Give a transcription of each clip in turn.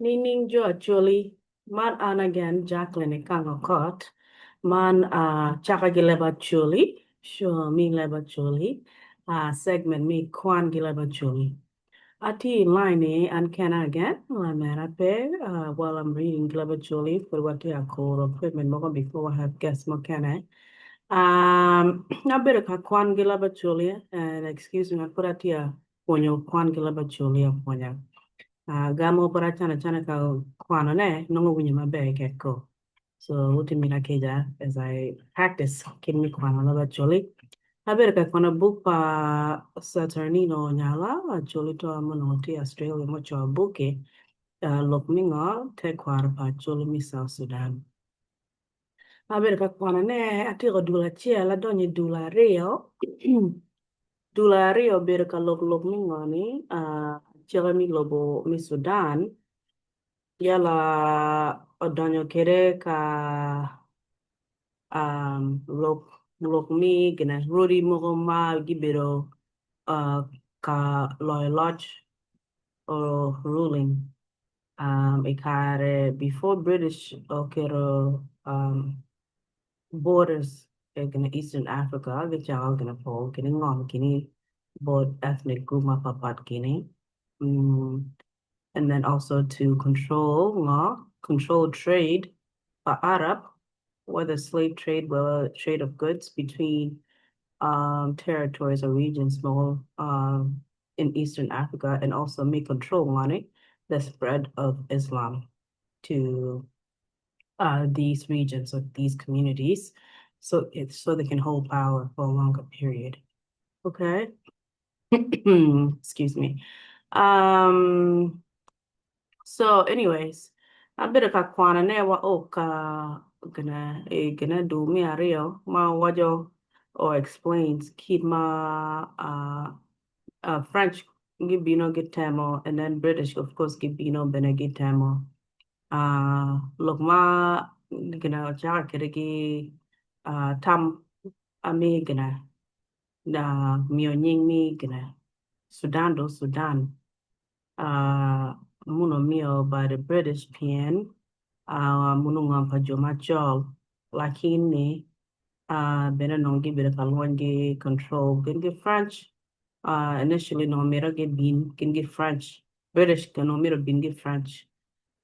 Nining jo Acholi, man an again Jacqueline Ekango Kot, man caka gi leb Acholi, show me leb Acholi, segment me kwan gi leb Acholi. Atye i line ni an kena again, lamera pe, while I'm reading gi leb Acholi, pud watye akuro equipment mogo before we have guests mukene. Abedo ka kwan gi leb Acholi, and excuse me, pud atye pwonyo kwan ki leb Acholi apwonya. Gamo pud acano acana ka kwanone nongo winyo maber kek ko. So wutimina kica as I practice kit me kwano leb Acholi. Abedo ka kwano buk pa Saturnino Onyala, Acholi to ma onongo tye i Australia ma ocoyo buk-ki, lok me ngo tekwaro pa Acholi me South Sudan. Abedo ka kwanone atyeko dul acel adonyo i dul aryo. Dul aryo obedo ka lok lok me ngo ni ceke me lobo me Sudan yala odonyo kwede ka lok lok me gine rodi mogo ma gibedo ka loyo loc or ruling i kare before British oketo borders in Eastern Africa gicako gine poko kine ngom kini bot ethnic group mapat pat kini and then also to control ngo control trade pa Arab, whether slave trade, whether trade of goods between territories or regions mogo in Eastern Africa, and also me control money the spread of Islam to these regions or these communities so they can hold power for a longer period. Okay. Excuse me. So anyways, abedo ka kwanone wa o ka gina gina dul me aryo ma waco or explains kit ma French gibino gitemo and then British, of course, gibino bene gitemo. Lok ma gina ocako kwede ki tam ami gina miyo nying ni gina Sudan do Sudan muno miyo by the British pien muno ngom pa jo macol lakini bene onongo gibedo ka lwony gi control gin gi French. Initially onongo mito gibin gin gi French, British onongo mito bin gi French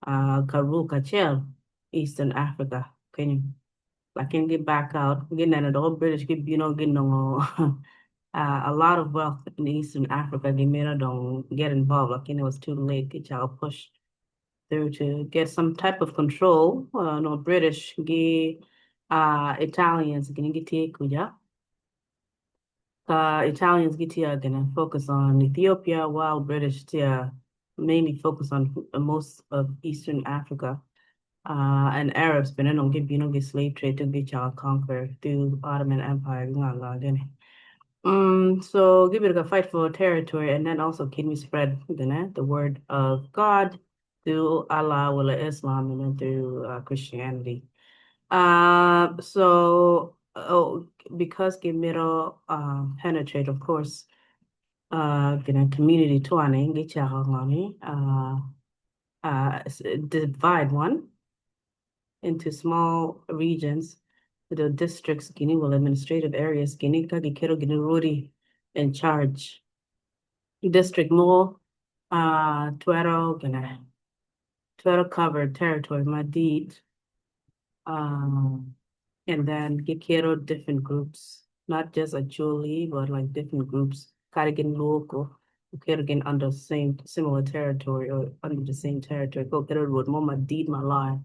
ka rule kacel Eastern Africa kenyo, lakini gi back out gineno dok British gibino ginongo a lot of wealth in Eastern Africa, gimito dong get involved, lakini it was too late. Gicako push through to get some type of control. No British gi Italians gini gitye kuja. Italians gitye gonna focus on Ethiopia while British tye mainly focus on most of Eastern Africa. And Arabs bene onongo gibino gi slave trade to gicako conquer through Ottoman Empire gi gini. So gibedo ka fight for territory and then also kidney spread the word of God through Allah wala Islam and then through Christianity. So oh, because gimito penetrate, of course, gina community tuane gicako ngoni divide one into small regions, the districts gini wala administrative areas gini ka giketo gini rodi in charge. District mo twero gina twero cover territory madit, and then giketo different groups, not just Acholi, but like different groups. Kadi gin Luo ko oketo gin under same similar territory or under the same territory. Ko oketo rwot mo madit maloyo.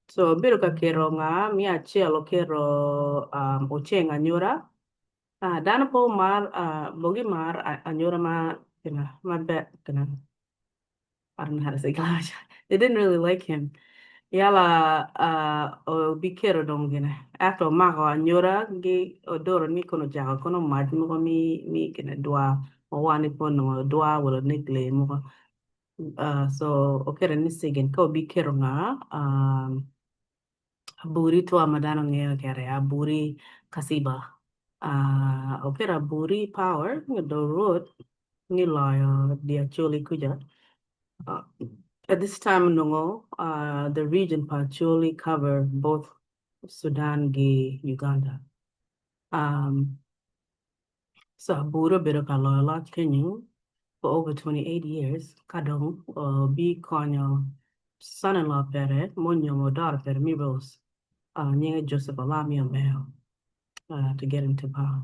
So bedo ka keto nga mi acel oketo Oceng Anyura. Dano po mar bogi mar Anyura ma gina maber gina. I don't know how to say gosh. They didn't really like him. Yala obiketo dong gina. After omako Anyura gi odoro ni kono ocako kono mac mogo mi gina dwa owani po onongo dwa wala nek lee mogo. So oketo ni sigin ka obiketo nga Aburi twa ma dano ngeyo kere Aburi Kasiba. Oketo Aburi power do rwot ni loyo di Acholi kuca. At this time onongo the region pa Acholi cover both Sudan gi Uganda. So Aburi obedo ka loyo loc kenyo for over 28 years ka dong obikonyo son-in-law pere ma onyomo daughter pere me Rose nyinge Joseph Olami Omeo to get into power.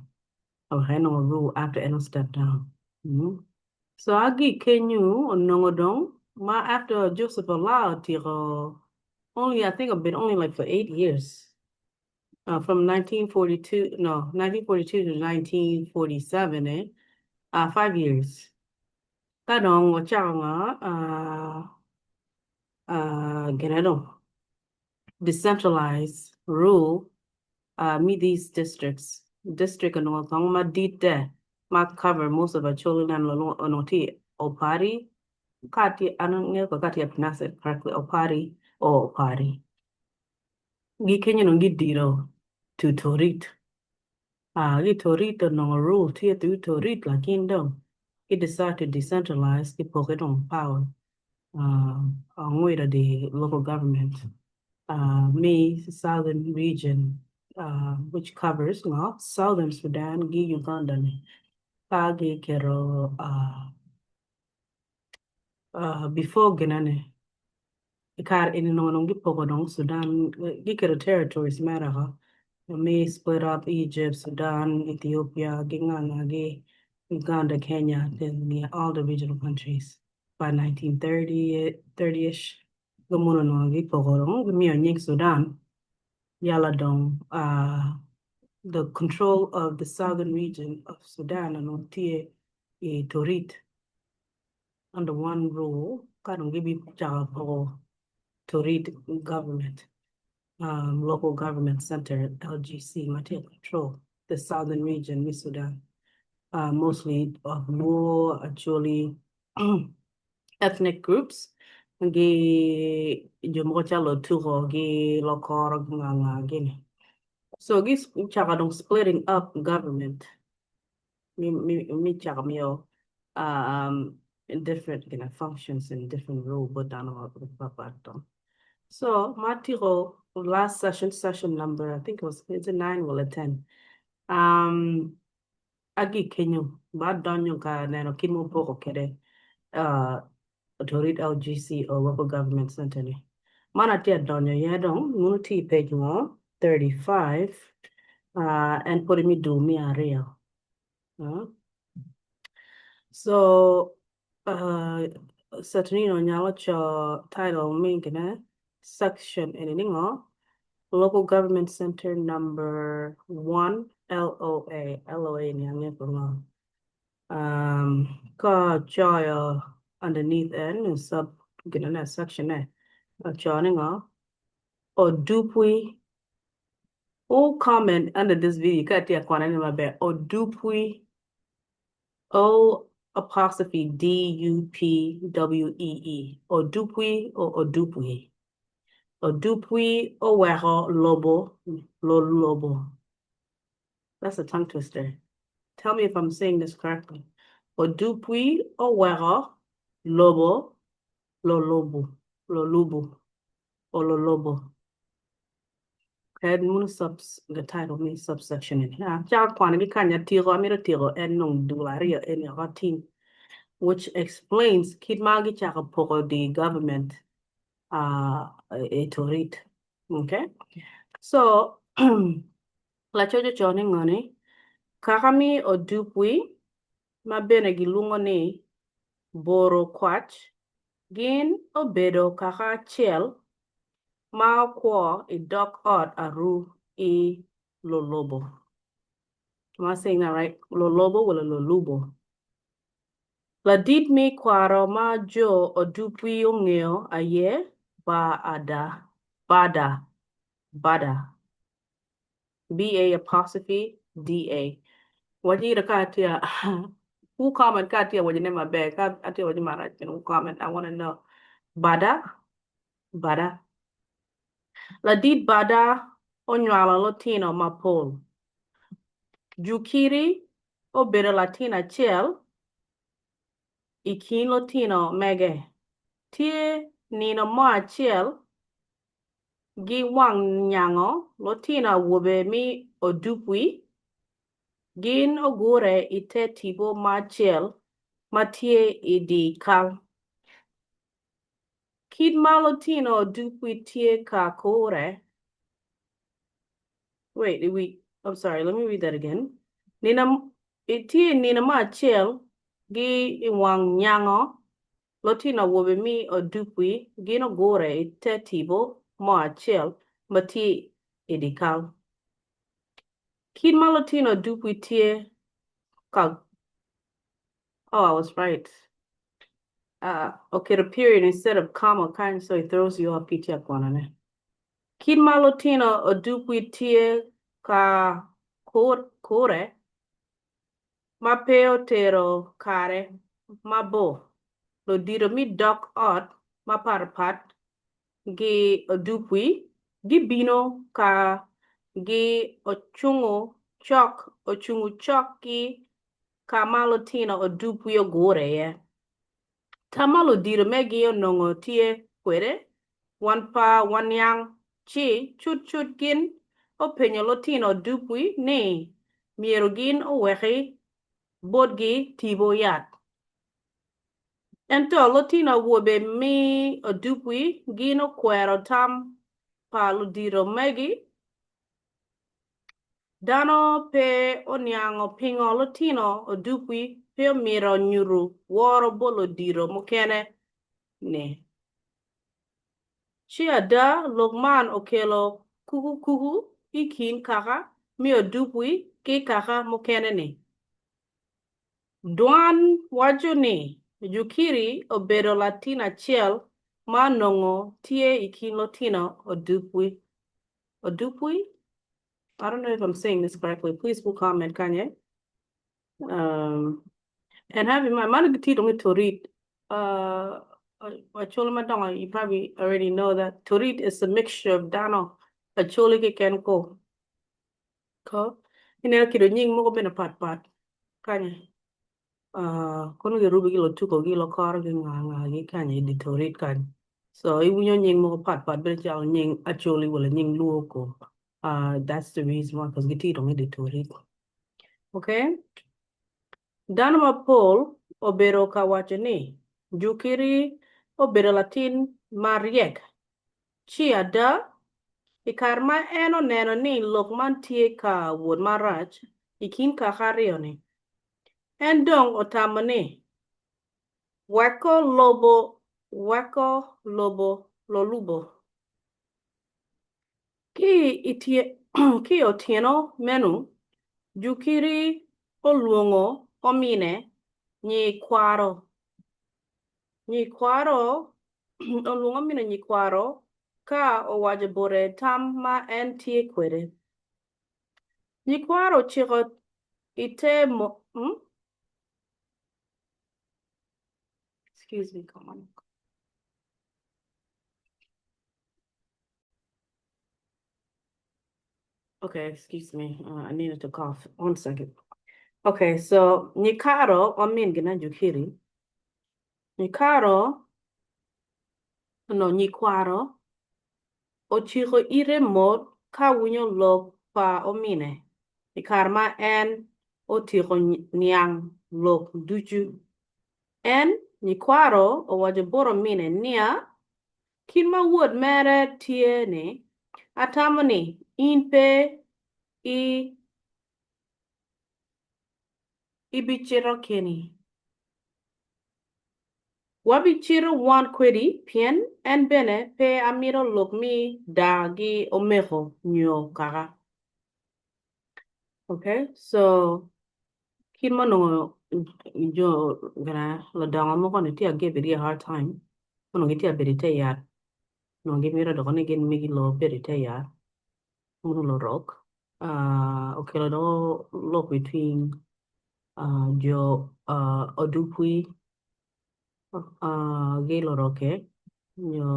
Wek en onongo rule after en step down. So agi kenyo onongo dong ma after Joseph Ola otyeko only I think obedo only like for 8 years. From 1942 no 1942 to 1947 eh 5 years. Ka dong ocako ngo gine dong decentralized rule me these districts. District onongo kong maditte ma cover most of Acholi land onongo tye Opari ka tye I don't know ka tye pronounce it correctly Opari or Opari. Gi kenyo dong gidiro to Torit. Gi Torit onongo rule tye through Torit lakin dong gi decide to decentralize ki poke dong power angweda the local government me southern region which covers ngo southern Sudan gi Uganda ni ka giketo before ginene I kare eni onongo dong gipoko dong Sudan, giketo territories mere oko me split up Egypt, Sudan, Ethiopia, ki nga nga ki Uganda, Kenya, Tanzania, all the regional countries by 1930 30-ish gumuno onongo gipoko dong gimiyo nying Sudan yala dong the control of the southern region of Sudan onongo tye i Torit. Under one rule ka dong gibicako poko Torit government, local government center, LGC, ma tye control the southern region me Sudan, mostly of Luo, Acholi ethnic groups gi jo mogo calo Otuko gi Lokoro gi nga nga gini. So gicako dong splitting up government. Me cako miyo different functions and different role bot dano mapatpat dong. So ma atyeko last session, session number I think it was is it 9 wala 10 agik kenyo ba adonyo ka neno kit ma opoko kwede Torit LGC or local government center ni. Man atye adonyo iye dong mono tye i page ngo 35 en pwod me dul me aryo. So Saturnino nyalo co title me gine section eni ni ngo local government center number 1 LOA LOA ni ange ko ngo Ka ocoyo underneath en sub gine section ne ocoyo ni ngo Odupwi who comment under this video ka atye ka kwane ni maber Odupwi O apostrophe D U P W E E Odupwi or Odupwi Odupwi oweko lobo lolobo. That's a tongue twister. Tell me if I'm saying this correctly. Odupwi oweko lobo lolobo lolubo or lolobo. Okay, mono subs the title me subsection in here. Cako kwano ki kany atiko amito tiko en nong dul aryo eni oko tim which explains kit ma gicako poko the government i Torit. Okay, so lacoc ocoyo ni ngoni kaka mi Odupwi ma bene gilwongo ni Boro Kwac gin obedo kaka acel ma okwo i dog ot Aru i Lolobo. Am I saying that right? Lolobo wala Lolubo? Ladit me kwaro ma jo Odupwi ongeyo aye Ba-ada, Bada, Bada. B-A apostrophe D-A. Waci ka atye who comment ka atye wacone maber ka atye waco marac bene who comment I wanna know. Bada, Bada. Ladit Bada onywalo lutino mapol. Jukiri obedo latin acel i kin lutino mege. Tye. nino mo acel gi wang nyango lutino awobe me Odupwi gin ogure i te tipo mo acel ma tye i dye kal. Kit ma lutino Odupwi tye ka kure Wait, we, I'm sorry, let me read that again. Nino, tye i nino mo acel gi i wang nyango Lutino awobe me Odupwi gin ogure i te tipo mo acel ma tye i dye kal. Kit ma lutino Odupwi tye ka Oh, I was right. Uh, oketo period instead of comma kany so it throws you off ki tye akwanone. Kit ma lutino Odupwi tye ka kure ma pe otero kare mabor, ludito me dog ot mapatpat gi Odupwi gibino ka gi ocungo cok ocungo cok ki ka ma lutino Odupwi ogure iye. Tam ma ludito megi onongo tye kwede wan pa waniang ci cutcut gin openyo lutino Odupwi ni myero gin oweki botgi tipo yat. Ento lutino awobe me Odupwi gin okwero tam pa ludito megi. Dano pe oniango pingo lutino Odupwi pe omito nyuto woro bot ludito mukene-ni. Ci ada lok man okelo kukukuku i kin kaka me Odupwi ki kaka mukene-ni. Dwan waco ni Jukiri obedo latin acel ma onongo tye i kin lutino Odupwi. Odupwi? I don't know if I'm saying this correctly. Please put comment kanye. Um, and have in mind, man gitye dong i Torit. Uh, Acholi madongo, you probably already know that Torit is a mixture of dano Acholi keken ko. Ko, ineno kido nying mogo bene pat pat kanye. Kono girubo ki lutuko gi lokoro gi nga nga gi kany i dye torit kany so iwinyo nying mogo pat pat bedo calo nying Acholi wala nying Luo ko that's the reason why cause gitye dong i dye torit okay dano mapol obedo ka waco ni Jukiri obedo latin maryek Ci ada, i kare ma en oneno ni lok man tye ka wot marac i kin kaka aryo-ni, en dong otamo ni, Weko lobo, weko lobo lolubo. Ki i otyeno meno, Jukiri olwongo omine nyikwaro. Nyikwaro olwongo mine nyikwaro ka owaco bote tam ma en tye kwede. Nyikwaro ociko ite mo hmm? Excuse me, come on. Okay, excuse me. Uh, I needed to cough. One second. Okay, so Nyikaro omin gina Jukiri. Nyikaro, no, Nyikwaro ociko ite mot ka winyo lok pa omine i kare ma en otyeko niang lok ducu. En, Nyikwaro, owaco bot omine niya, Kit ma wod mere tye-ni, atamo ni in pe i ibicito keni. Wabicito wan kwedi pien en bene pe amito lok mi daa gi omeko nyo kaka. Okay, so kit ma onongo jo gina ludongo mogo ni tye ka give it a hard time onongo gitye ka bedo ite yat onongo gimito doko ni gin migi loo bedo ite yat mono lurok okelo doko lok between jo Odupwi gi lurokke nyo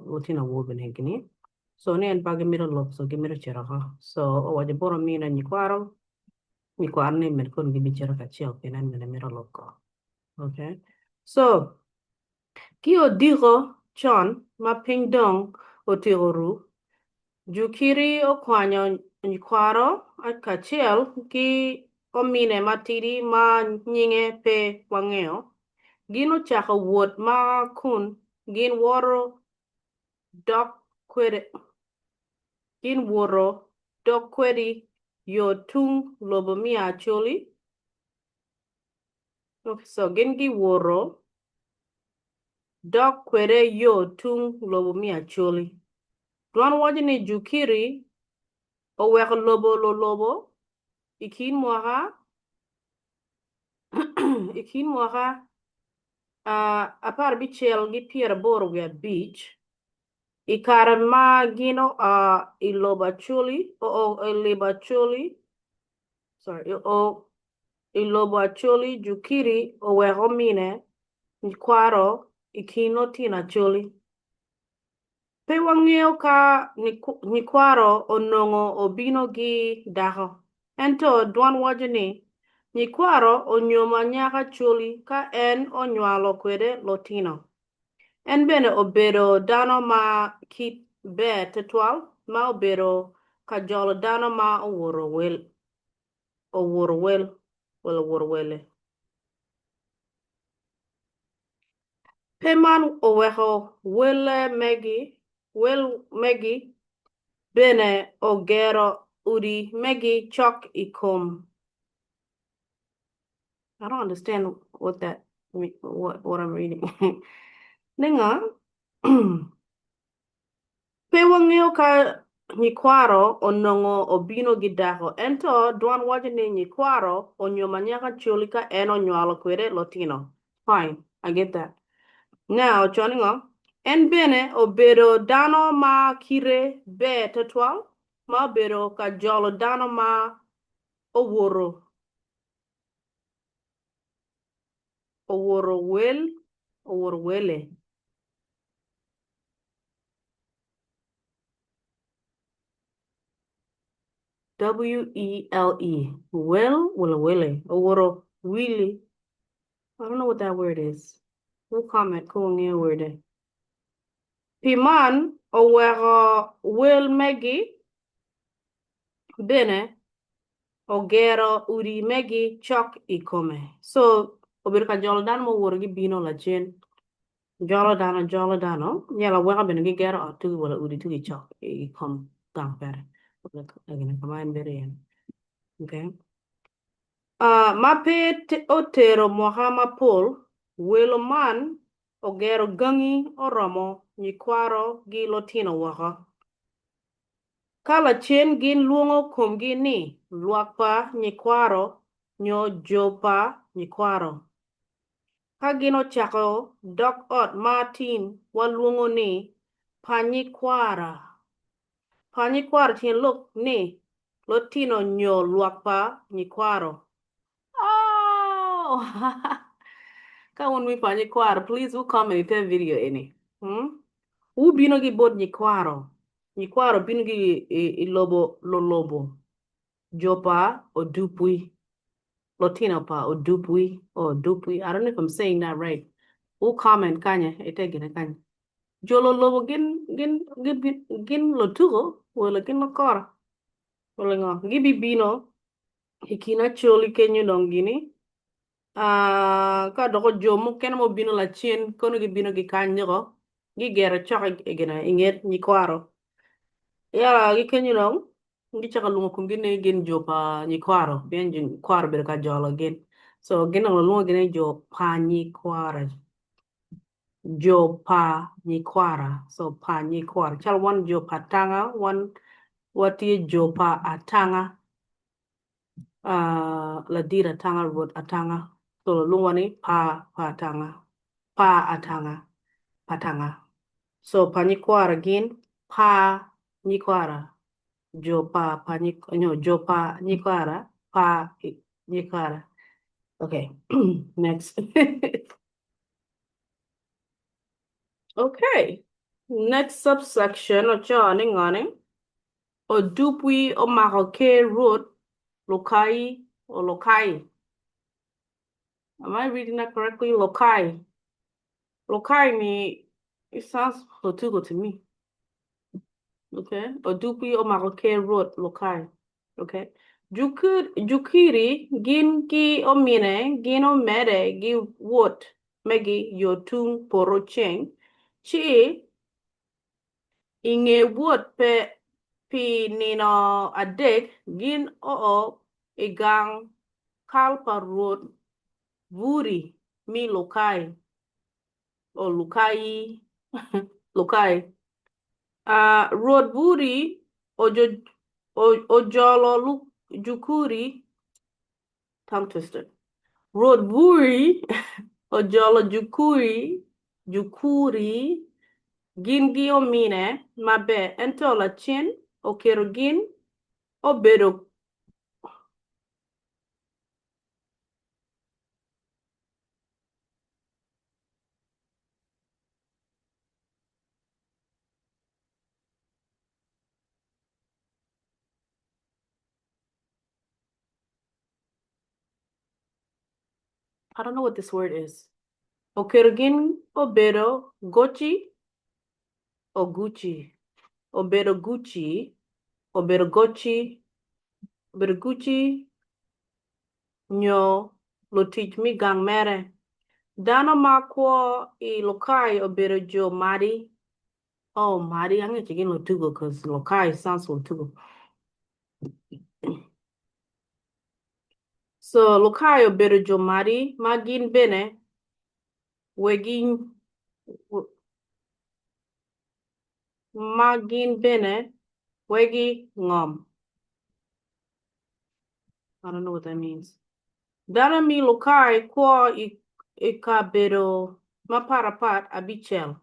lutino awobe ni gini so ni en pe gimito lok so gimito cito oko so owaco bot omine nyikwaro nyikwaro ni med kono gibicito kacel pien en bene mito lok ko okay so ki odiko. con ma piny dong otyeko ru, Jukiri okwanyo nyikwaro kacel ki omine matidi ma nyinge pe wangeyo. Gin ocako wot ma kun gin woto dok kwede gin woto dok kwedi yo tung lobo me Acholi. So gin giwoto dok kwede yo tung lobo me Acholi. Dwan waco ni Jukiri oweko lobo lulobo i kin mwaka i kin mwaka aparbicel ki pyeraboro wiye abic i kare ma gin oa i lobo Acholi oo i libo Acholi sorry oo i lobo Acholi Jukiri oweko omine nyikwaro i kin lutino Acholi. Pe wangeyo ka nyikwaro onongo obino ki dako. Ento dwan waco ni, Nyikwaro onyomo anyaka Acholi ka en onywalo kwede lutino. En bene obedo dano ma kite ber tutwal ma obedo ka jolo dano ma oworo wel oworo wele. Pe man oweko wel megi bene ogero odi megi cok i kom I don't understand what that what I'm reading. Ninga Pe wangeyo ka nyikwaro onongo obino ki dako, ento dwan waco ni nyikwaro onyomo anyaka Acholi ka en onywalo kwede lutino. Fine, I get that. Now, oco ni ngo? En bene obedo dano ma kite ber twatwal, ma obedo ka jolo dano ma owoto owoto wel owoto wele. W-E-L-E, wel wala wele, owoto wili. I don't know what that word is. We'll comment ka wangeyo word-e. Pi man oweko wel megi bene ogero odi megi cok i kome. So obedo ka jolo dano ma owoto gibino lacen. Jolo dano jolo dano, nyalo aweka bene gigero ot tugi wala udi tugi cok i kom gang pere ka ma en bedo iye. Okay. Uh, ma pe otero mwaka mapol, welo man ogero gangi oromo nyikwaro gi lutino woko. Ka lacen gin lwongo komgi ni lwak pa nyikwaro nyo jo pa nyikwaro. Ka gin ocako dok ot ma tin walwongo ni Panyikwara. Panyikwara tyen lok ni lotino nyo lwak pa nyikwaro. Oh! Ka wun wi Panyikwara, please wu comment ite video eni. Hmm? Wubino ki bot nyikwaro. Nyikwaro bino ki i lobo lolobo. Jo pa Odupwi. Lutino pa Odupwi or Odupwi, I don't know if I'm saying that right. Wu comment kanya ite gine kanya. Jo lolobo gin gin gin gin lutuko wala gin lukora wala ngo gibibino i kin Acholi kenyo dong gini ah, ka doko jo mukene ma obino lacen kono gibino gikany niko gigero cok i gine i nget nyikwaro ya gikenyo dong Gicako lwongo komgi ni gin jo pa nyikwaro, pien nyikwaro obedo ka jolo gin. So gin dong lwongogi ni jo pa nyikwara, jo pa nyikwara, so pa nyikwara. Calo wan jo pa atanga, wan watye jo pa atanga, ah, ladit atanga, rwot atanga. So lwongowa ni pa pa atanga, pa atanga, pa tanga. So pa nyikwara gin pa nyikwara, jo pa pa nyo jo pa nyikwara, pa nyikwara. Okay, next. Okay, next subsection oco ni ngone Odupwi omako ker Rwot Lokai or Lokai. Am I reading that correctly? Lokai. Lokai ni. It sounds Lotuko to me. Okay. Odupi omako ker Rwot Lukai. Okay. Jukiri gin ki omine gin omede gi wot megi yo tung poto ceng ci i nge wot pi nino adek gin oo i gang kal pa Rwot Buri mi Lukai. Oh, Lukai. Lukai. Rwot Buri ojolo Jukuri. Tongue twister. Rwot Buri ojolo Jukuri, Jukuri gin gi omine maber ento lacen oketo gin obedo I don't know what this word is. Oketo gin obedo goci or Gucci. Obedo Gucci. Obedo goci. Obedo Gucci nyo lutic me gang mere. Dano ma kwo i Lukai obedo jo Madi. Oh, Madi, angeyo ci gin Lutugo cause Lukai sounds Lutugo. So, Lukai obedo jo Madi ma gin bene wegi ma gin bene wegi ngom. I don't know what that means. Dano me Lukai kwo i kabedo mapatpat abicel.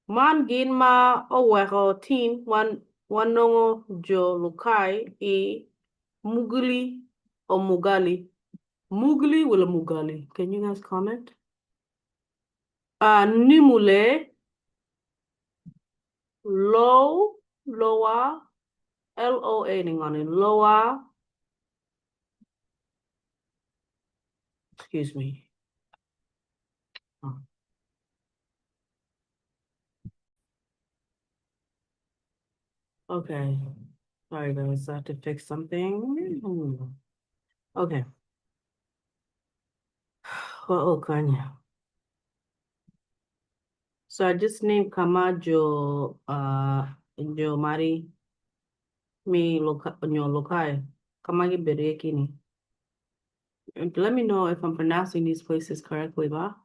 Man gin ma oweko tin wanongo jo Lukai i Mugli or Mugali. Mugli wala Mugali? Can you guys comment? Nimule, Low, Loa, L-O-A ni ngoni, Loa, excuse me. Okay, sorry guys, I have to fix something. Okay. Oh, kanya. So I just named Kama Jo Jo Mari me loka nyo Lokai. Kama gi bedo kini. Let me know if I'm pronouncing these places correctly, ba?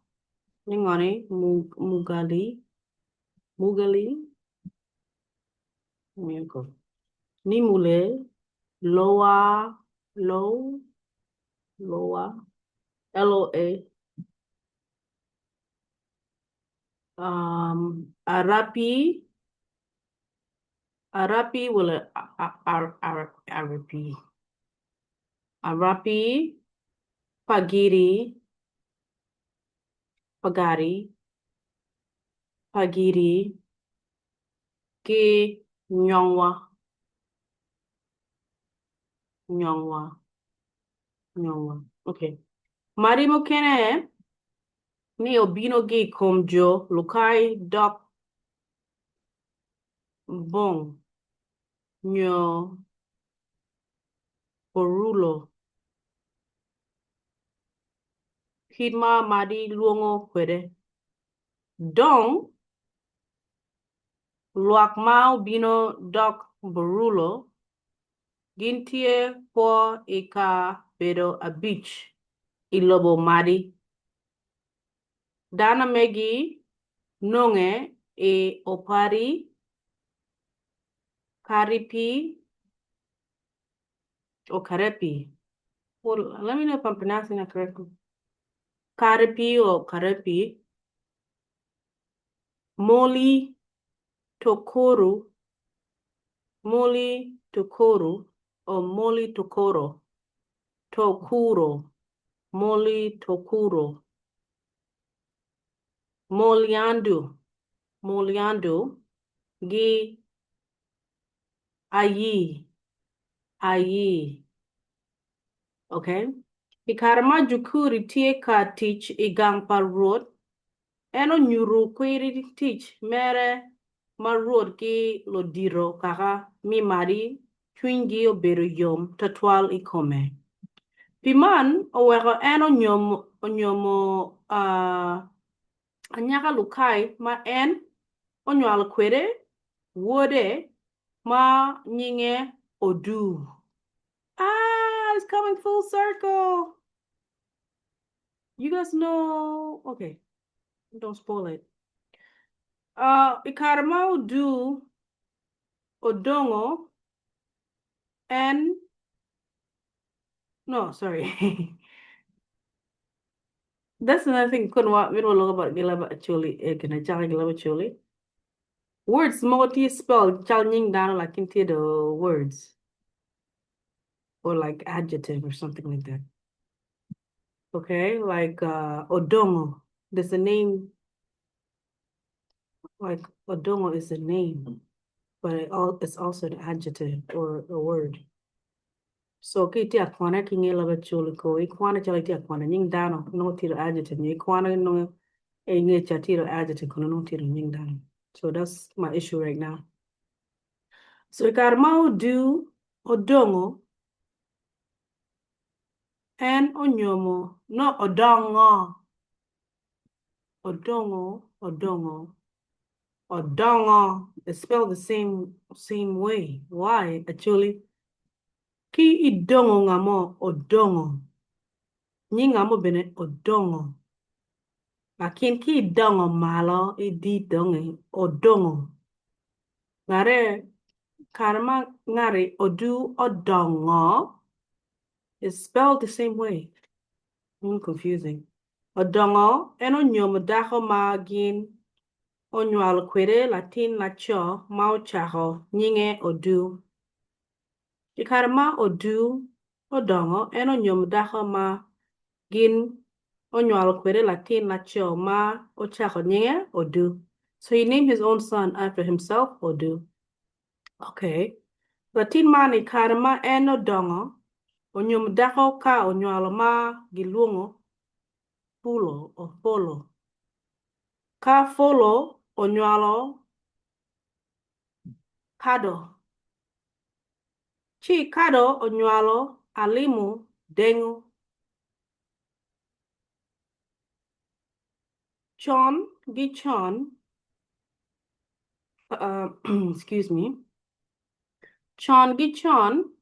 Ningoni Mugali Mugali Miracle. Nimule Loa Low Loa L O A Arapi Arapi wala Arapi Arapi Pagiri Pagari Pagiri ki Nyongwa Nyongwa Nyongwa okay Mari mukene ni obino ki i kom jo Lukai dok Bong nyo Orulo kit ma Madi lwongo kwede. Dong, lwak ma obino dok Borulo gin tye kwo i kabedo abic i lobo Madi. Dano megi nonge i Opari, Karipi, or Karepi. Well, let me know if I'm pronouncing that correctly. Karepi or Karepi, Moli Tokoru, Moli Tokoru, or Moli Tokoro, Tokuro, Moli Tokuro, Moliandu, Moliandu, Gi Ayi, Ayi. Okay? I kare ma Jukuri tye ka tic i gang pa Rwot, En onyuto kwiri tic mere ma Rwot ki ludito kaka mi Madi cwinygi obedo yom twatwal i kome. Pi man oweko en onyomo anyaka Lukai ma en onywalo kwede wode ma nyinge Odur. Ah, it's coming full circle. You guys know, okay, don't spoil it. Uh, I kare ma Odur odongo en, no, sorry. That's another thing kun wa mito walok about gilaba acholi eh gina caka gilaba acholi. Words mogo tye spelled cal nying dano lakin tye the words or like adjective or something like that. Okay, like uh, Odongo. There's a name like Odongo is a name, but it all, it's also an adjective or a word. So ka itye akwana ki nge leb Acholi ko ikwana calo itye akwana nying dano nongo tye adjective nyo ikwana nongo inge ca tye adjective kono nongo tye nying dano. So that's my issue right now. So i kare ma Odu odongo en onyomo no odongo odongo odongo odongo it's spelled the same same way. Why Acholi? Ki idongo nga mo odongo, nying nga mo bene odongo, lakin ki idongo malo idi donge odongo. Ngare kare ma ngati odu odongo is spelled the same way. Mm, confusing. Odongo en onyomo dako ma gin onywalo kwede latin laco ma ocako nyinge Odu. I kare ma Odu odongo, en onyomo dako ma gin onywalo kwede latin laco ma ocako nyinge Odu. So he named his own son after himself, Odu. Okay. Latin man i kare ma en odongo, onyomo dako ka onywalo ma gilwongo Pulo or Polo. Ka Polo onywalo Kado. Ci Kado onywalo Alimu Dengu. Con gi con, uh, excuse me, con gi con,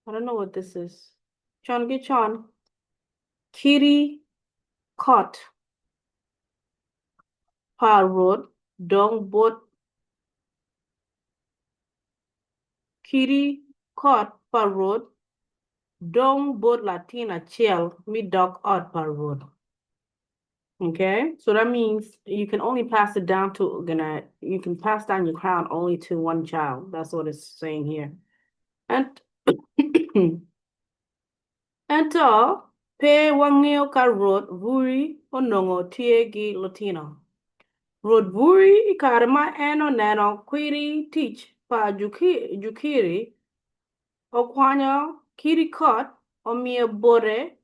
I don't know what this is. Con gi con, kiri kot pa Rwot dong bot kiri kot pa Rwot dong bot latin acel me dok ot pa Rwot. Okay, so that means you can only pass it down to gonna you can pass down your crown only to one child. That's what it's saying here. And ento pe wangeyo ka Rwot Buri onongo tye ki lutino. Rwot Buri i kare ma en oneno kwiri tic pa Jukiri, okwanyo kidi kot omiyo bote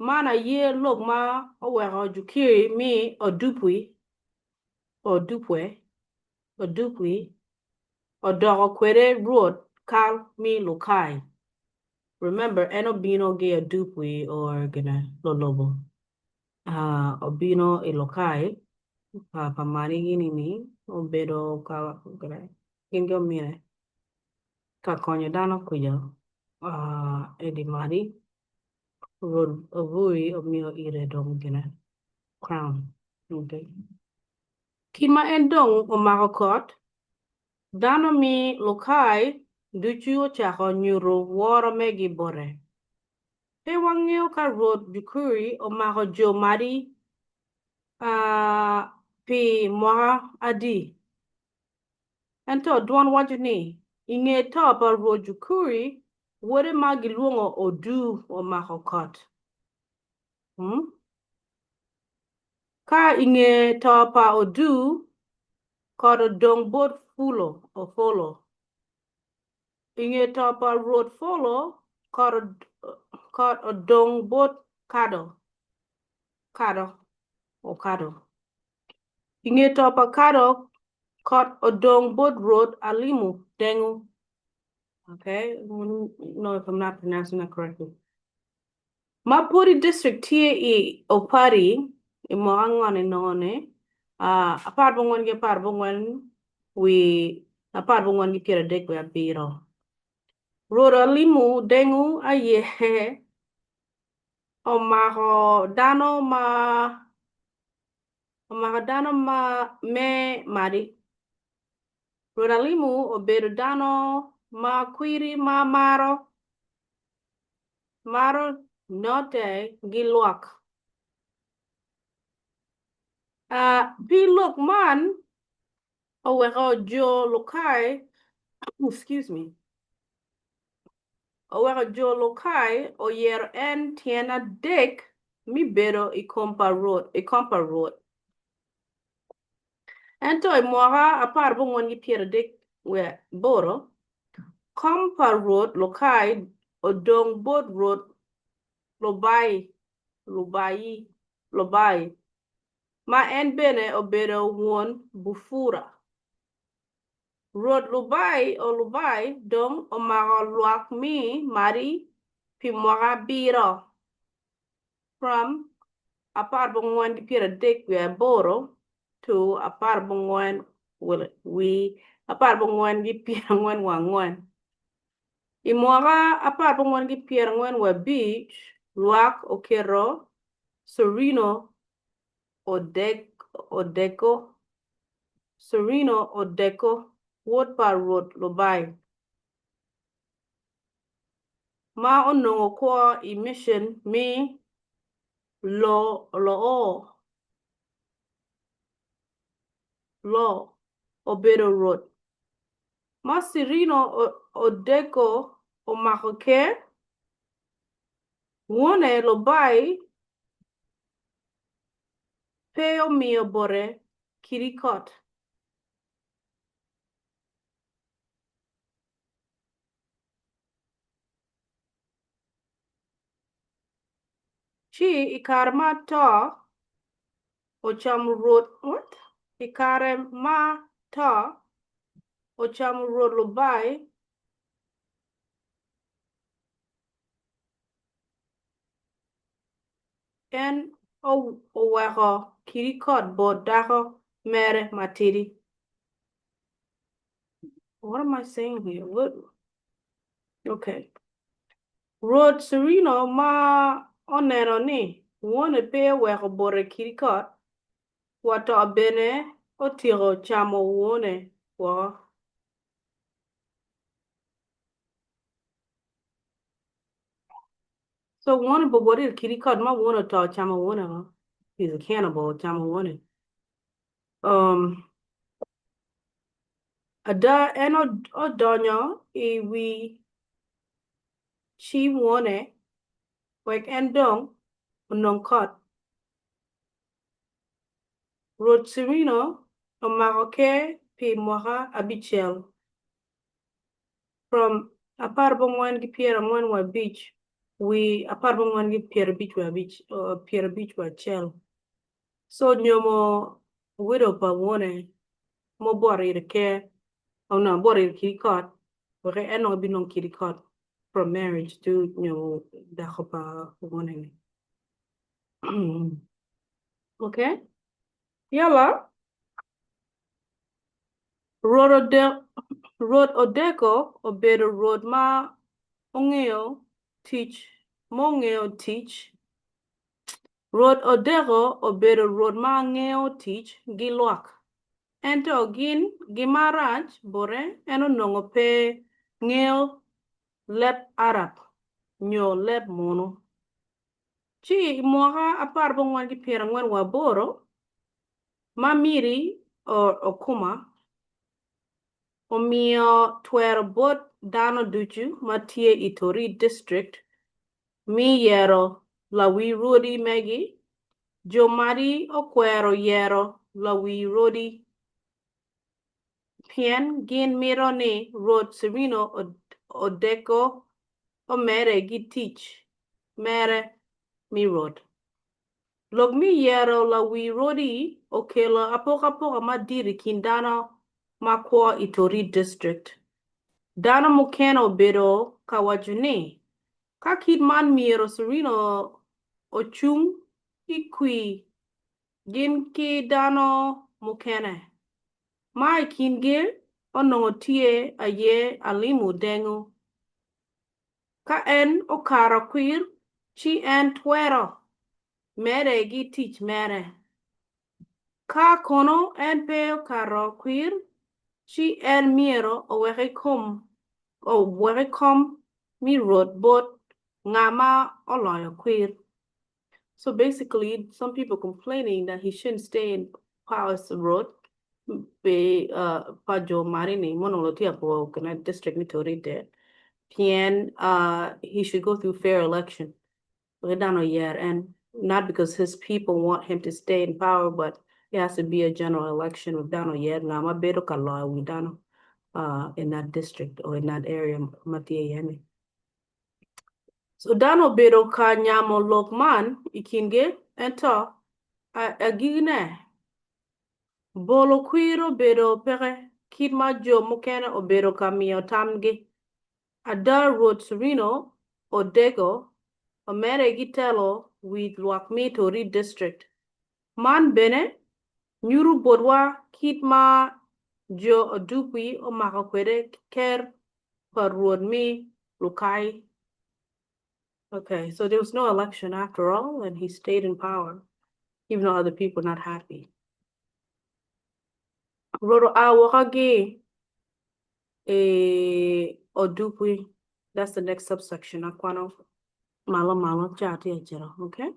Man aye lok ma oweko Jukiri mi Odupwi, Odupwe, Odupwi, odoko kwede Rwot kal mi Lukai. Remember, en obino gi Odupwi or gine, Lolobo. Uh, obino i Lukai pa, pa mani gini ni, obedo ka, gine, gin gi omine, ka konyo dano kwija, uh, edi mani. Rwot Oburi omiyo ire dong gine, crown. Okay. Kit ma en dong omako kot, dano mi Lukai ducu ocako nyuto woro megi bote. Pe wangeyo ka Rwot Jukuri omako jo madi pi mwaka adi. Ento dwon waco ni, I nge to pa Rwot Jukuri, wode ma gilwongo Odu omako kot. Ka i nge to pa Odu, Kot odong bot Fulo Ofolo. I nge to pa Rwot Folo, kot odong bot Kado, Kado, Okado. I nge to pa Kado, kot odong bot Rwot Alimu Dengu. Okay, I don't know if I'm not pronouncing that correctly. Ma pwod district tye i Opari i mwaka angwen inongo ni 14 ki 14 wi 14 ki 37 wi. Rwot Alimu Dengu aye omako dano ma omako dano ma me Madi. Rwot Alimu obedo dano ma kwiri ma maro Maro note gi lwak. Pi lok man oweko jo Lukai, excuse me, oweko jo Lukai oyero en tyen adek me bedo i kom pa Rwot, i kom pa Rwot. Ento i mwaka 14 ki 38, kom pa Rwot Lukai odong bot Rwot Lubai, Lubai, Lubai, ma en bene obedo won Bufura. Rwot Lubai o Lubai dong omako lwak me Madi pi mwaka abiro. From 14 ki 38 to 14 wi 14 ki 44. I mwaka 14 ki 45, lwak oketo Cirino Odeko, Cirino Odeko, wod pa Rwot Lubai, ma onongo kwo i micin me Loo, obedo rwot. Ma Cirino Odeko omako ker, wone Lubai pe omiyo bote kidi kot. Ci i kare ma to ocamo Rwot, what? I kare ma to ocamo Rwot Lubai, en oweko kidi kot bot dako mere matidi. What am I saying here? What? Okay. Rwot Cirino ma oneno ni wone pe oweko bote kidi kot, wa to bene otyeko camo wone woko. So wone bo bote kidi kot ma wone oto ocamo wone woko. He's a cannibal, ocamo wone. Um, ada en odonyo i wi ci wone wek en dong onong kot. Rwot Cirino omako ker pi mwaka abicel, from 14 ki 45 wi 14 ki 51. So onyomo widow pa wone ma oboto ire ker, oh no, oboto ire kidi kot, wek en dong ebinong kidi kot from marriage to nyomo dako pa wone ni. Okay, yala Rwot Odeko obedo rwot ma ongeyo tic, ma ongeyo tic Rwot Odeko obedo rwot ma ngeyo tic gi lwak. Ento gin gima rac bote en onongo pe ngeyo leb Arab nyo leb munu. Ci i mwaka 14 ki 48 ma Miri Okuma omiyo twero bot dano ducu ma tye i Torit District me yero lawi rwodi megi, jo madi okwero yero lawi rwodi. pien gin mito ni Rwot Cirino Odeko omedde ki tic mere me rwot. Lok me yero lawi rwodi okelo apokapoka madit i kin dano ma kwo i Torit District. Dano mukene obedo ka waco ni, Ka kit man myero Cirino ocung i kwir gin ki dano mukene, ma i kingi onongo tye aye Alimu Dengu. Ka en okato kwir, ci en twero medde ki tic mere. Ka kono en pe okato kwir, ci en myero owek kom me rwot bot nga ma oloyo kwir. So basically some people complaining that he shouldn't stay in power rwot pa jo mari ni ma onongo tye ka pwo district me Torite pien he should go through fair election wek dano oyer en not because his people want him to stay in power but it has to be a general election wek dano oyer nga ma bedo ka loyo wi dano in that district or in that area ma tye iye ni. So dano obedo ka nyamo lok man i kingi, ento agikine, bolo kwir obedo peke kit ma jo mukene obedo ka miyo tamgi. Ada Rwot Cirino Odeko omedde ki telo wi lwak me Torit District. Man bene nyuto botwa kit ma jo Odukwi omako kwede ker pa Rwot me Lukai. Okay, so there was no election after all, and he stayed in power, even though other people not happy. Rwot oa woko ki i Odukwi. That's the next subsection. Akwano malo malo ca tye acito, okay?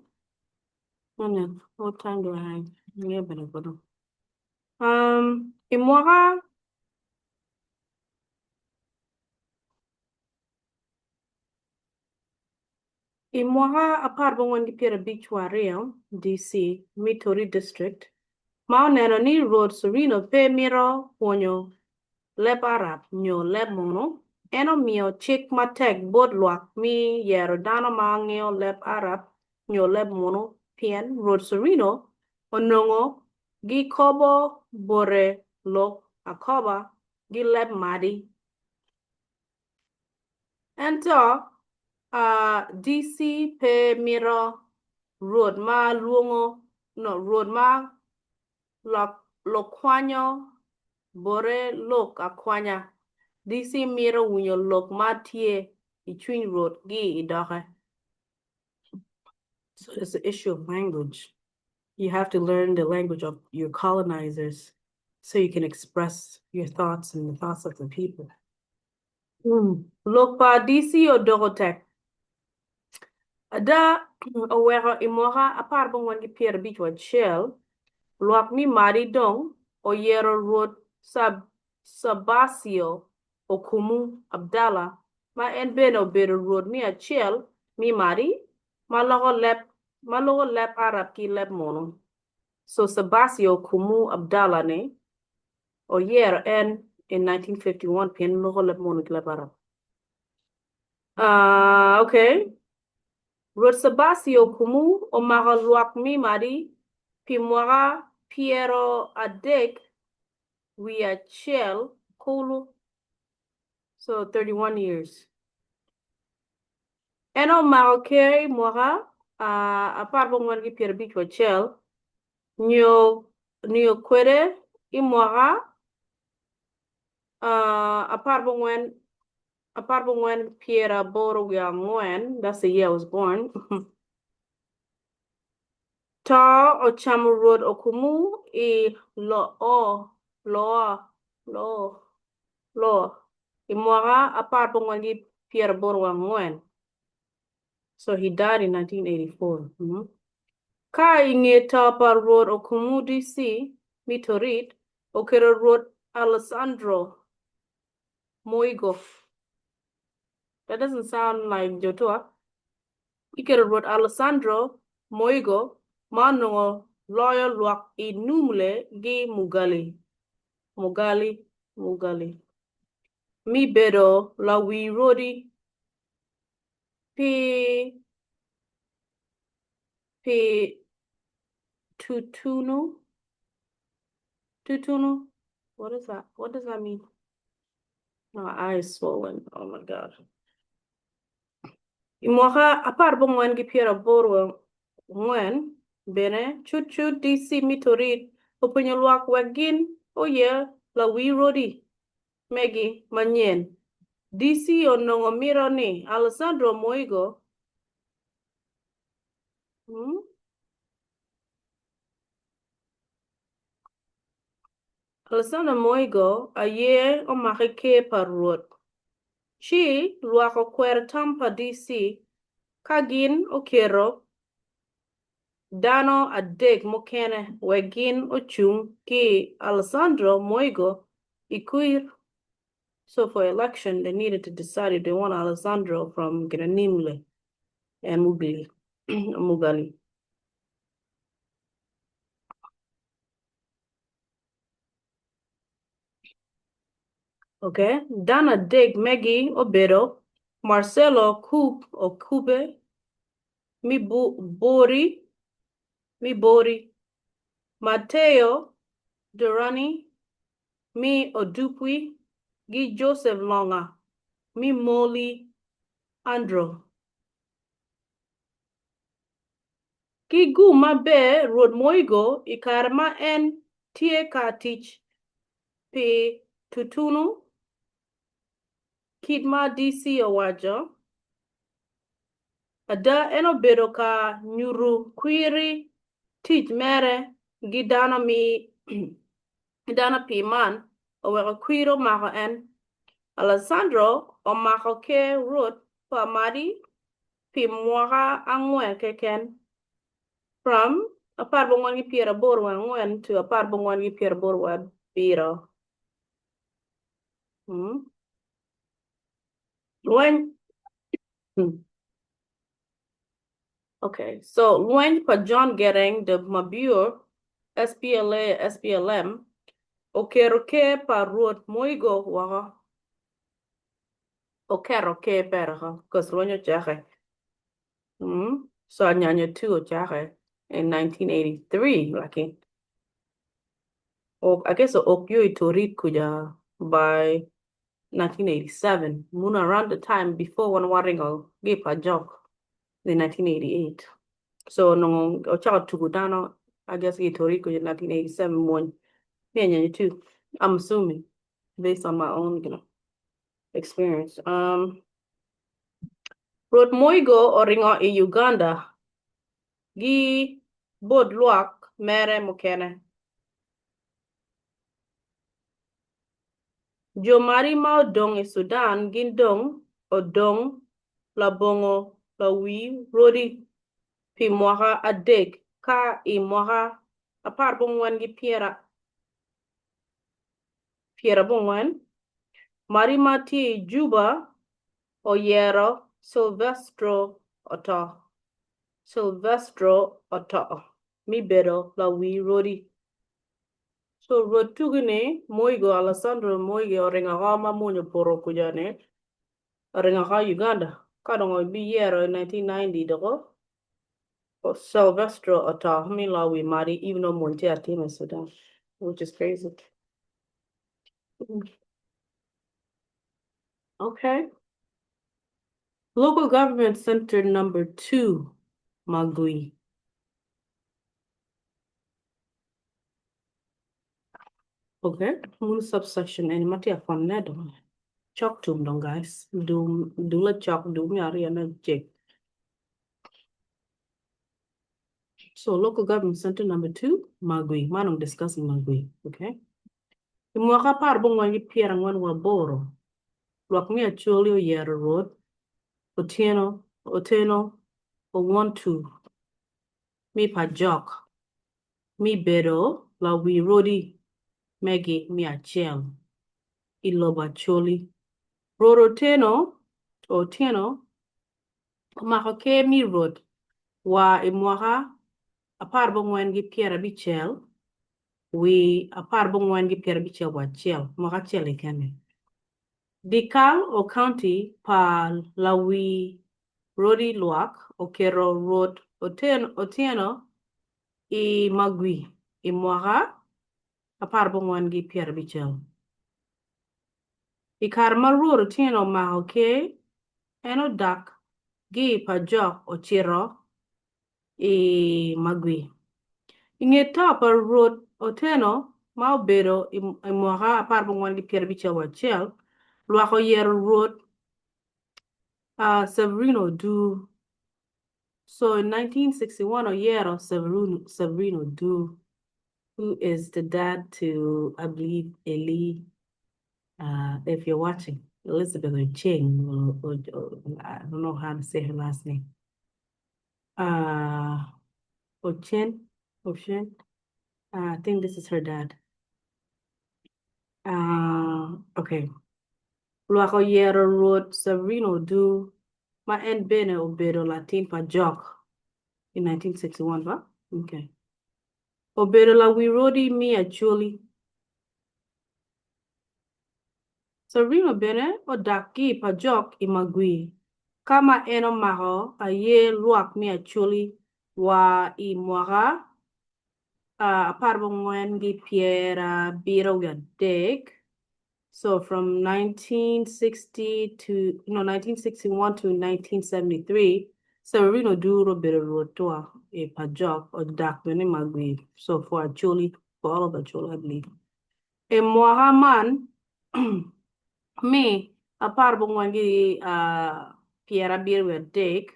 And then, what time do I have? Ngeyo bene kudu. Um, i mwaka I mwaka 14 ki 52 DC me Torit District, ma oneno ni Rwot Cirino pe mito pwonyo leb Arab nyo leb Munu, en omiyo cik matek bot lwak me yero dano ma ngeyo leb Arab nyo leb Munu pien Rwot Cirino onongo gikobo bote lok akoba ki leb Madi. Ento DC pe mito rwot ma lwongo no rwot ma lokwanyo bote lok akwanya. DC mito winyo lok ma tye i cwiny rwot gi i doke. So it's the issue of language. You have to learn the language of your colonizers so you can express your thoughts and the thoughts of the people. Lok pa DC odoko tek. Ada oweko i mwaka 14 ki 51, lwak me Madi dong oyero Rwot Sabacio Okumu Abdallah ma en bene obedo rwot me acel me Madi ma loko leb ma loko leb Arab ki leb Munu. So Sabacio Okumu Abdallah ni oyero en in 1951 pien loko leb Munu ki leb Arab. Uh, okay. Rwot Sabacio Okumu omako lwak me Madi pi mwaka 31 kulu. So 31 years. En omako ker i mwaka 14 ki 51 nyo nio kwede i mwaka 14 14 84, that's the year I was born. To ocamo Rwot Okumu i Loo, Loa, Loo, Loo, i mwaka 14 ki 84. So he died in 1984. Ka i nge to pa Rwot Okumu DC me Torit, oketo Rwot Alessandro Moigo. That doesn't sound like Jotua. Giketo Rwot Alessandro Moigo ma onongo loyo lwak i Numle ki Mugali. Mugali. Mugali me bedo lawi rwodi pi pi tutunu tutunu what is that what does that mean my eyes swollen oh my god I mwaka aparbongwen ki pyeraboro angwen bene, cutcut DC me Torit openyo lwak wek gin oyer lawi rodi megi manyen. DC onongo mito ni Alessandro Moigo Alessandro Moigo aye omaki ker pa Rwot, ci lwak okwero tam pa DC ka gin oketo dano adek mukene wek gin ocung ki Alessandro Moigo i kwir. So for election they needed to decide if they want Alessandro from Ginanimle and Mugli, Mugali. Ok, dano adek megi obedo Marcelo Kub or Kube me Bori, me Bori, Matteo Durani me Odupwi ki Joseph Longa me Moli Andro. Ki gum maber Rwot Moigo i kare ma en tye ka tic pi tutunu kit ma DC owaco. Ada en obedo ka nyutu kwiri tic mere gi dano pi man oweko kwir omako en. Alessandro omako ker Rwot pa Madi pi mwaka angwen keken, from aparbongwen ki pyeraboro wiye angwen to aparbongwen ki pyeraboro wiye abiro. Lweny Okay, so lweny pa John Gereng de Mabior, SPLA, SPLM, oketo ker pa Rwot Moigo woko. Oketo ker pere oko cause lweny ocake. So anyanya two ocake in 1983 laki. I guess ok yo i Torit kuca by 1987 muno around the time before wan waringo ki i Pajok in 1988. So onongo ocako tuku dano I guess ki i Torit kuca 1987 mwony me anyanya two I'm assuming based on my own you know experience. Um, Rwot Moigo oringo i Uganda gi bot lwak mere mukene. Jo mari ma odong i Sudan gin dong odong labongo lawi rwodi pi mwaka adek ka i mwaka aparbongwen ki pyerabongwen, Mari ma tye i Juba oyero Silvestro oto Silvestro oto me bedo lawi rwodi. So rwod tugi ni Moigo Alessandro Moige oringo oko ma mwony opoto kuca ni oringo oko i Uganda ka dong obiyero i 1990 doko Silvestro oto me lawi madi even though mwony tye atima i Sudan which is crazy. Okay. Local government center number 2, Magwi. Okay, mun subsection eni ma tye ka kwanone dong cok tum dong guys. Dum dule cok dum me aryone cek. So local government center number 2, Magwi. Man I'm discussing Magwi, okay? I mwaka aparbongwen ki pyerangwen wa aboro, lwak me Acholi oyero Rwot Otieno Oteno Owontu me Pajok me bedo lawi rwodi megi me acel i lobo Acholi. Rwot Oteno Otieno omako ker me Rwot wa i mwaka aparbongwen ki pyerabicel. Wi apar bongwen ki 51, mwaka acel keken. Dikal o county pa lawi rodi lwak oketo Rwot Otieno i Magwi i mwaka 49. I kare ma Rwot Otieno omako ker, en odak gi i Pajok ocito i Magwi. I nge to pa Rwot Otieno ma obedo i mwaka 49, lwak oyero Rwot Severino Odur. So in 1961 oyero Severino Odur who is the dad to I believe Eli if you're watching Elizabeth Ocheng I don't know how to say her last name. Ochen, Ochen, I think this is her dad. Okay. Lwak oyero Rwot Severino Odur ma en bene obedo latin pa Jok in 1961 ba? Okay. Obedo lawi rodi me Acholi. Severino bene odak ki i Pajok i Magwi, ka ma en omako aye lwak me Acholi wa i mwaka 1973, so from 1960 to no 1961 to 1973, Severino Odur obedo rwot tua i Pajok, odak bene i Magwi, so for Acholi, for all of Acholi I believe. I mwaka man me 1973,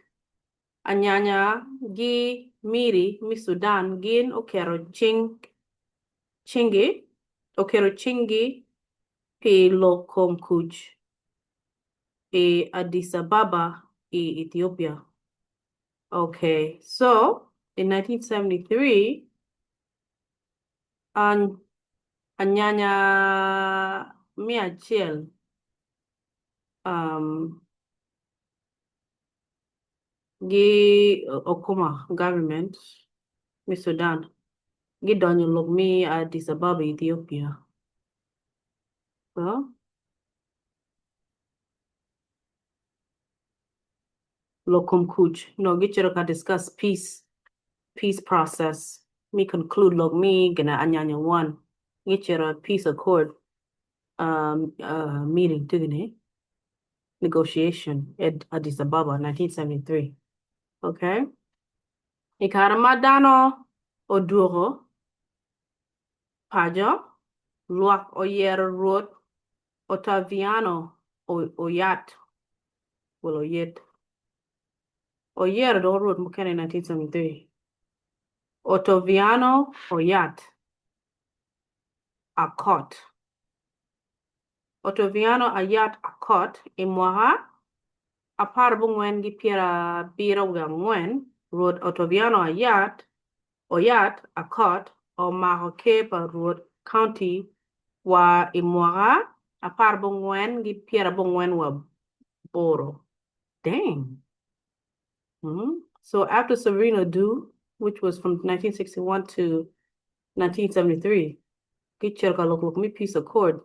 anyanya gi miri me Sudan gin oketo cinggi pi lok kom kuc i Addis Ababa i Ethiopia. Okay, so in 1973, Anyanya me acel gi Okuma government me Sudan gidonyo lok me Addis Ababa Ethiopia. Lok kom kuc nongo gicito ka discuss peace peace process me conclude lok me gina anyanya one gicito peace accord meeting tye gini negotiation at Addis Ababa 1973 okay i kare ma dano odwogo paco lwak oyero Rwot Otaviano Oyat well Oyet oyero dok Rwot mukene i 1973 Otaviano Oyat Akot Otaviano Ayat Akot i mwaka 1974 Rwot Otaviano Ayat Oyat Akot omako ker pa Rwot County wa i mwaka 1998. Dang. So after Severino Odur, which was from 1961 to 1973, gicito ka lok lok me peace accord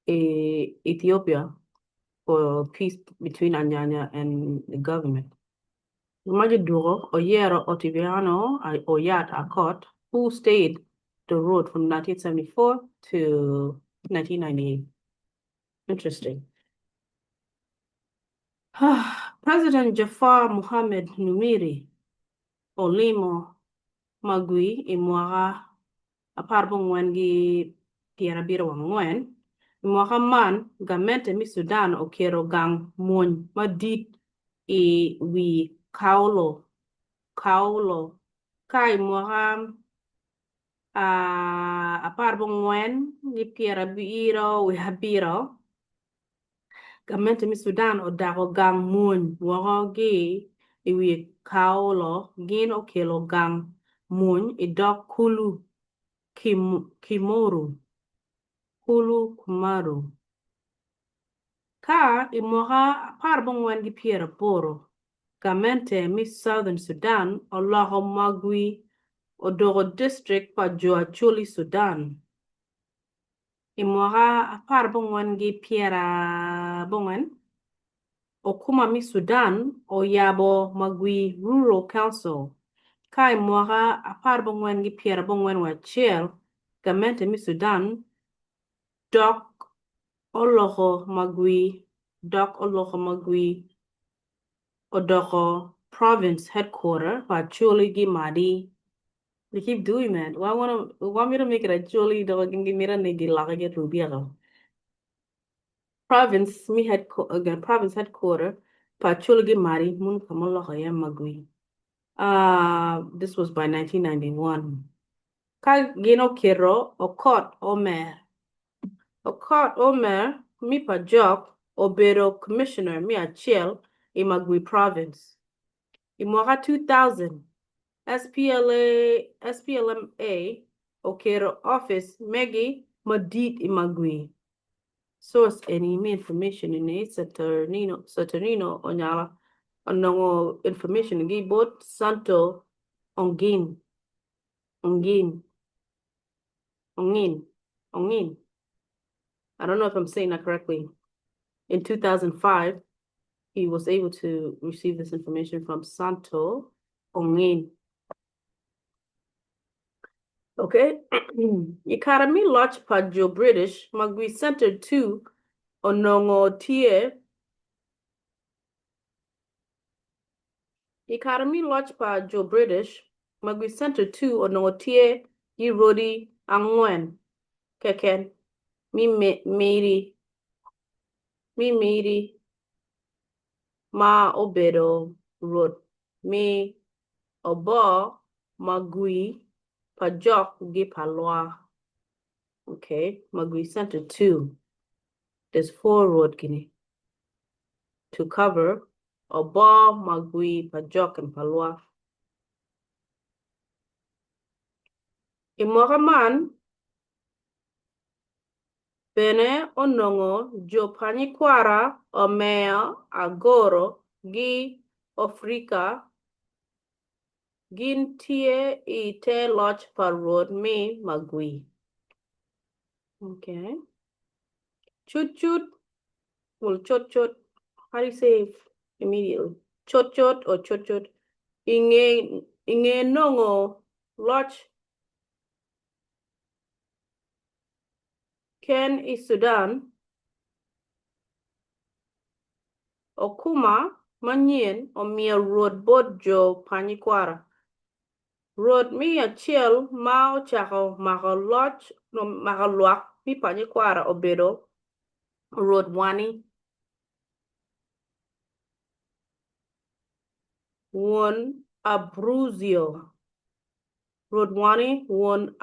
i Ethiopia for peace between Anyanya and the government. Ma gidwogo oyero Otaviano Oyat Akot who stayed the road from 1974 to 1998. Interesting. President Jafar Mohammed Numiri olimo Magwi i mwaka 1974. I mwaka man, gamente me Sudan oketo gang mony madit i wi Kaulo ka i mwaka 1977, gamente me Sudan odako gang mony woko ki i wi Kaulo gin okelo gang mony i dog kulu Kumaru. Ka i mwaka 1980, gamente me Southern Sudan oloko Magwi. odoko district pa jo Acholi Sudan i mwaka 14 ki 90. Okuma me Sudan oyabo Magwi Rural Council ka i mwaka 14 ki 91 gamente me Sudan dok oloko Magwi dok oloko Magwi odoko province headquarter pa Acholi ki Madi. They keep doing that. Why wanna want me to make it Acholi dok gin gimito ni giloke ki Rubyeko. Province me head province headquarter pa Acholi ki Madi munu ka ma oloko iye Magwi. Uh, this was by 1991. Ka gin oketo Okot Omer. Okot Omer mi pa Jok obedo commissioner me acel i Magwi Province. I mwaka 2000, SPLA, SPLMA oketo office megi madit i Magwi. Source eni me information eni Saturnino, Saturnino Onyala onongo information gi bot Santo Ongin. Ongin. Ongin. Ongin. I don't know if I'm saying that correctly. In 2005, he was able to receive this information from Santo Ongin. Okay. I kare me loc pa jo British, Magwi Center 2 onongo tye I kare me loc pa jo British, Magwi Center 2 onongo tye ki rodi angwen keken me miri me miri ma obedo rwot me oboo magwi pa jok gi pa lwa. Okay, Magwi Center 2. There's four rwot gini to cover oboo magwi pa jok and pa lwa. I mwaka man, Bene onongo jo Panyikwara Omeo Agoro gi Ofrika gin tye i te loc pa Rwot me Magwi. Okay. Cutcut, well, cutcut, how do you say immediately? Cutcut or cutcut? I nge, i nge nongo loc Ken i Sudan, Okuma manyen omiyo rwot bot jo Panyikwara. Rwot me acel ma ocako mako loc mako lwak me Panyikwara obedo Rwot Wani. Won Abruzio. Rwot Wani won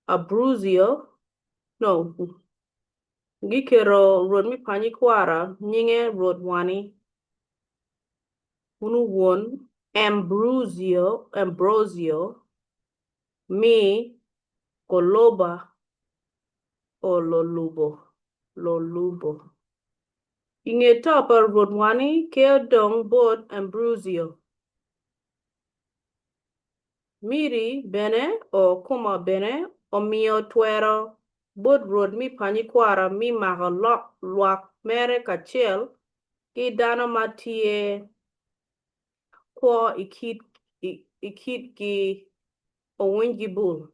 Abruzio, no, giketo rwot me Panyikwara nyinge Rwot Wani, wunu won Ambruzio, Ambrosio me Koloba o Lolubo, Lolubo. I nge to pa Rwot Wani, ker odong bot Ambruzio. Miri bene o kuma bene omiyo twero bot Rwot me Panyikwara me mako lwak mere kacel ki dano ma tye kwo i kit gi owiny gi bul.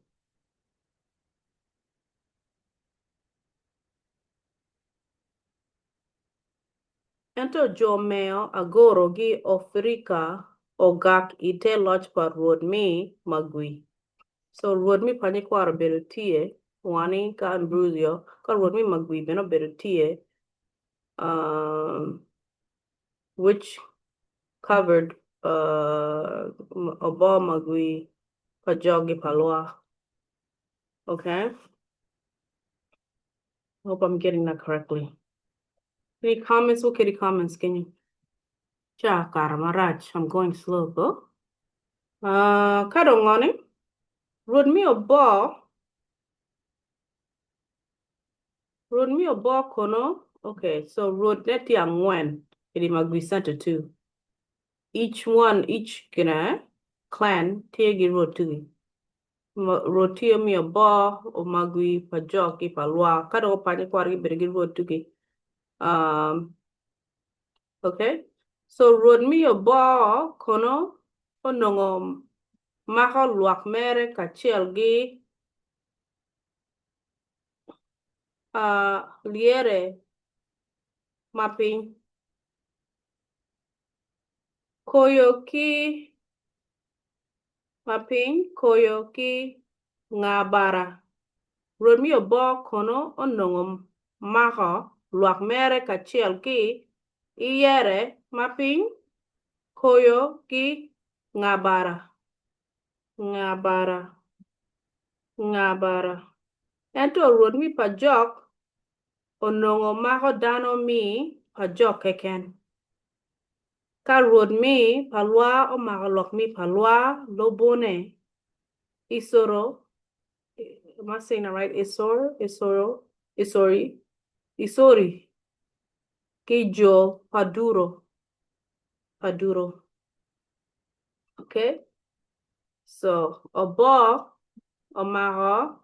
Ento jo meo agoro gi Ofirika ogak i te loc pa Rwot me Magwi. So Rwot me Panyikwara obedo tye, Wani ka Ambruzio, ka Rwot me Magwi bene obedo tye, um, which covered uh, oboo Magwi pa jogi pa lwa. Okay. Hope I'm getting that correctly. Any comments? We'll get comments, can you? Cha kara marac. I'm going slow, go. Uh, ka dong ngoni? Rwot mi oboo. Rwot mi oboo kono. Okay, so rwot ne tye angwen. Edi Magwi Center too. Each one, each gina. clan tye gi rwot tugi. Rwot tye omiyo bor omagwi pa jok ki pa lwak ka dok opanyo kwaro gibedo ki rwot tugi. Um, okay. So rwot miyo bor kono onongo mako lwak mere kacel gi uh, lyere ma piny. Koyo ki ma piny, koyo ki nga bara. Rwot me oboo kono onongo mako lwak mere kacel ki iyere ma piny, koyo ki nga bara. Nga bara. Nga bara. Ento rwot me pa jok onongo mako dano me pa jok keken. Ka rwot me pa lwa omako lok me pa lwa lobone, Isoro, am I saying that right? Isor, Isoro, Isori, Isori, ki jo pa Duro, pa Duro. Okay? So, obok omako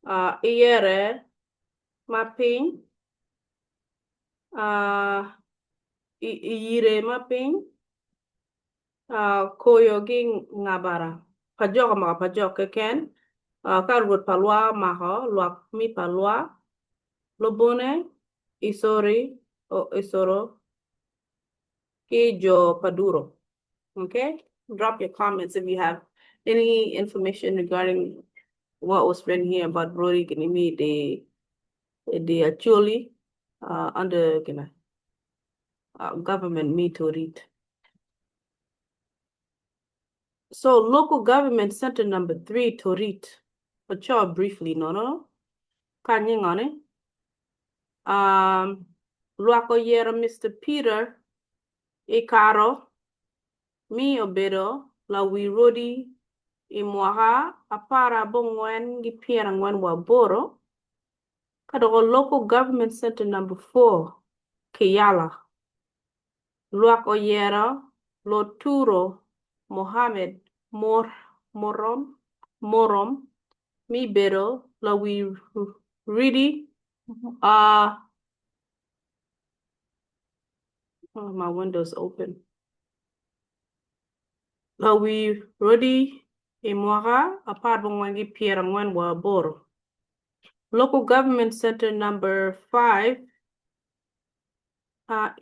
uh, iyere ma piny, uh, iyire ma piny, uh, koyo gi ngabara. Pa jok omako pa jok keken, uh, ka rwot pa lwa omako lwak mi pa lwa, lobone, Isori, o, Isoro, ki jo pa Duro. Okay? Drop your comments if you have any information regarding what was written here about Brody Ginimi, the the Acholi under gina, government me to read. So local government center number 3 Torit. Ocho briefly, no no. Kanyingone. Lwak oyero Mister Peter Ikaro mi obedo lawi rwodi i mwaka aparabongwen ki pyerangwen wa aboro, ka dok Local Government Center Number 4, Kiyala. Lwak oyero Loturo Mohammed Morom mi bedo lawi rwodi Uh, oh, my window's open. Lawi rwodi i mwaka 14 ki 48. Local Government Center number 5,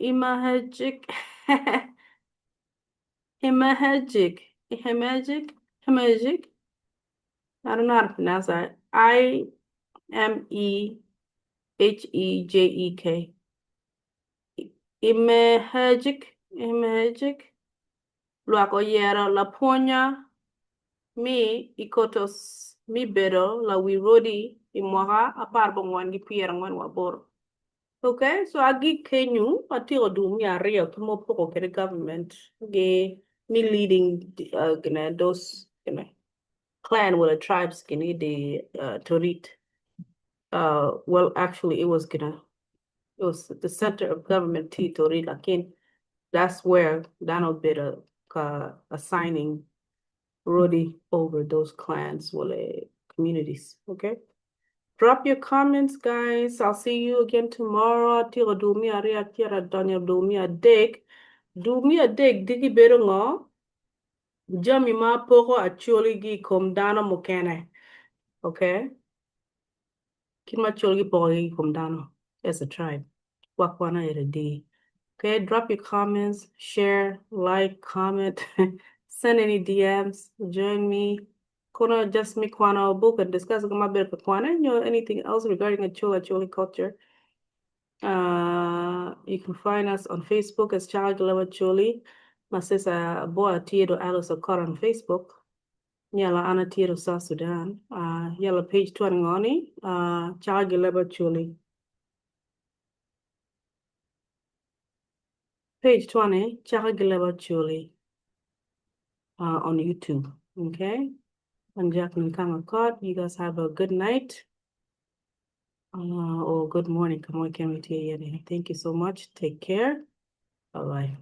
Imahejik, Imahejik, Imahejik, Imahejik. I don't know how to pronounce that. I M E H E J E K. Imehejik, Imehejik. Lwak oyero lapwonya mi ikotos mi bedo lawi rwodi i mwaka 14 ki 48. Okay, so agik kenyu atyeko dul me aryo ki ma opoko kwede government gi me leading gine those gine clan wala tribes gini the Torit. Well, actually it was gina it was the center of government tye i Torit lakin that's where dano obedo ka assigning rwodi over those clans wala communities. Okay. Drop your comments, guys. I'll see you again tomorrow. Atyeko dul me aryo acito adonyo dul me adek. Dul me adek diki bedo ngo? Jami ma poko Acholi gi i kom dano mukene. Okay? Kit ma Acholi gipoko ki i kom dano as a tribe. Wakwana ere diki. Okay, drop your comments, share, like, comment, send any DMs, join me. Kono just me kwano book and discuss ma bedo ka kwane nyo anything else regarding Acholi Acholi culture. You can find us on Facebook as Chaka Gilewa Acholi. My sister Boa Tiedo Alice Okot on Facebook. Yala Anna Tiedo South Sudan. Yala page 20 ngoni. Chaka Gilewa Acholi. Page 20, Chaka Gilewa Acholi on YouTube. Okay. I'm Jacqueline Kangakot. You guys have a good night or good morning. Come on, can we Thank you so much. Take care. Bye bye.